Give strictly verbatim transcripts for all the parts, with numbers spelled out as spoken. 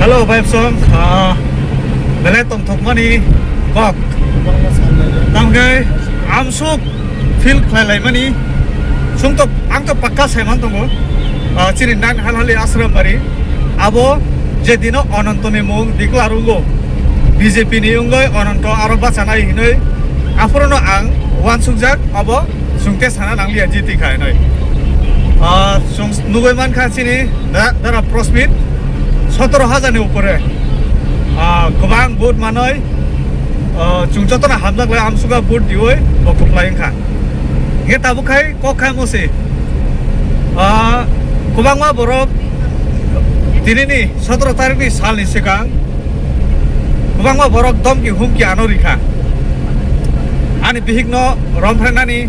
Hello, bai song, ah, belai tongthokmani kok. Tamkhe amsuk feel khlai laimani. Sung to, ang to pakka saiman tongo. Ah, chini nan halhali Ashram bari. Abo je dino Anantoni mung declare ungo. B J P ni ungoi Ananto aro bachanai hinoi. Aphorono ang wansukjak abo sungte sana nangliya jiti kha hinoi. Ah, sung nugoi mankha chini da-, dara Prosmit sotoro hajar ni upore. Ah, kwbang vote manoi, ah, chwng jotono hamjak lai amsuka vote diwi bo kwplai wngkha. Hingke tabuk khai kok khai musi. Ah, kwbangma borok tinini sotoro tarikni salni swkang kwbangma borok domki humki ano rikha. Ani bihikno romphrenani,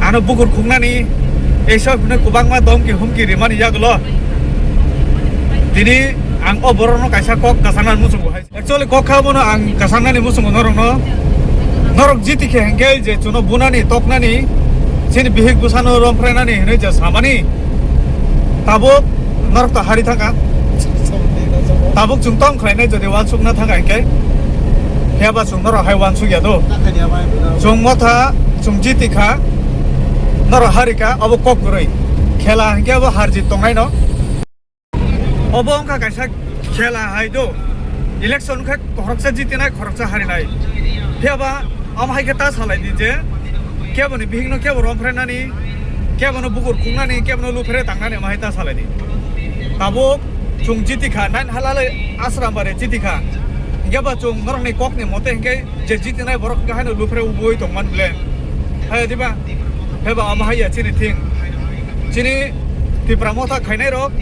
ano bukur khuknani, eisa hwnwi kwbangma domki humki rimani yagulo. Tini ang o borokno kaisa kok kasanani muchungo hai. Actually, kok kha bono ang kasanani muchungo norokno. Norok jiti khe hingke je chuno bunani, toknani, chini bihik bwsano romphrenani hinwi je samani. Tabuk norok to hari thangkha. Tabuk chwng tong khlainai jodi wansukna thangkha hingke. Phiya ba chwng norok hai wansukya do. Chwng motha, chwng jiti kha. Norok hari kha, obo kok kwrwi. Khela hingke obo har jit tongnaino. Obo wngkha kaisa khela hai do. Election khe khoroksa jitinai, khoroksa harinai. Phiya ba omo hai khe ta salai di je keboni bihikno kebo romphrenani, kebono bukur khungnani, kebono luphere tangnani omo hai ta salai di. Tabuk chwng jiti kha, nine halale Ashram bare jiti kha. Hingke ba chwng norokni kokni mote hingke je jitinai borok hingke haino luphere ubui tongmani ble. Hai diba? Heba omo hai ya chini thing. Chini Tipra Motha khainai rok,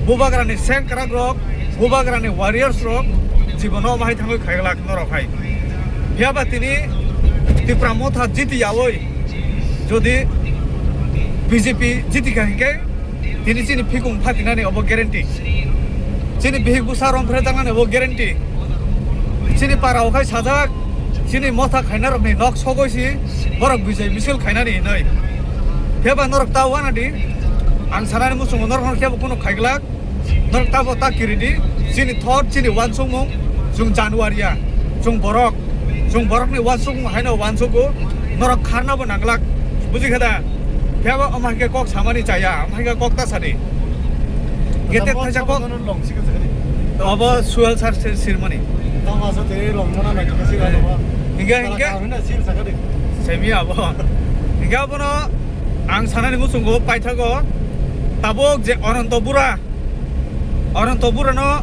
Bubagrani sengkrak rok, Bubagrani warriors rok, jibono omo hai thangwi khaiglak norok hai. Phiya ba tini Tipra Motha jiti yawi, jodi B J P jiti kha hingke, tini chini phikung phatinani obo guarantee. Chini bihik bwsa romphre jaknani obo guarantee. Chini para o khai sajak, chini motha khainarokni nok sogoi si borok bijai misil khainani hinoi. Phiya ba norok ta uanadi, ang sanani muchungo norok no kebo kunu khaiglak, norok tabo ta kiridi, chini thot, chini wansukmung, chwng January ya, chwng borok, chwng borokni wansukmung haino wansugo, norok kharna bo nanglak, buji kha da? Phiya ba omo hai khe kok samani chaya, omo hai khe kok ta sadi. Gete thaisa kok. Obo suel sar sir sirmani. Tamo asa tere long mana na kesi ba. Hingke, hingke. Simi abo. Hingke abono ang sanani muchungo paithago. Tabuk je Ananto Bura. Ananto Burano,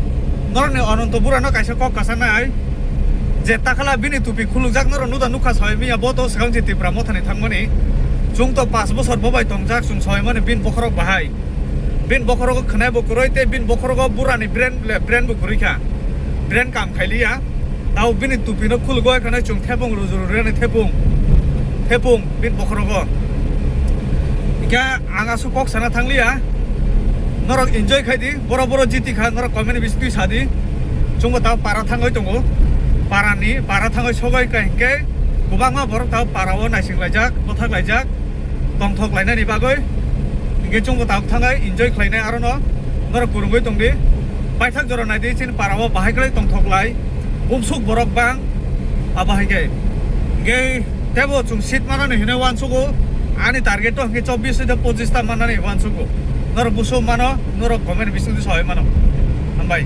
norokni Ananto Burano kaisa kok kasanai. Je takhala bini tupi khulukjak norok nuda nukha soi miya bo to swkang je Tipra Mothani thangmani. Chwng to pas bosor bobai tongjak chwng soi mani bin bokhorok bahai. Bin bokhorogo khwnai bo kwrwi tei bin bokhorogo burani brain le, brain bo kwrwi kha. Brain kam khailiya. Tao bini tupino khulgo khwnai chwng thepung ruju rurani thepung. Thepung bin bokhorogo. Hingke ang aswk kok sana thangliya. Norok enjoy khai di. Boro boro jiti kha norok comment bisitwi sa di. Chwngbo tao para thangwi tongo. Parani, para thangwi sogoi kha hingke kwbangma borok tao para o naising laijak, bwthak laijak. Tongthok lainani bagwi. Hingke chwngbo tabuk thangai enjoy khlainai arono. Norok kwrwngwi tongdi. Paithak jora naidi chini para o bahai khlai tongthok lai. Bumsuk borok bang. Abo hai khe. Hingke tebo chwng seat manani hinwi uansugo. Ani target to hingke chobbish tei pochish ta manani uansugo. Norok buso mano, norok comment bisingtwi sawi mano. Hambai.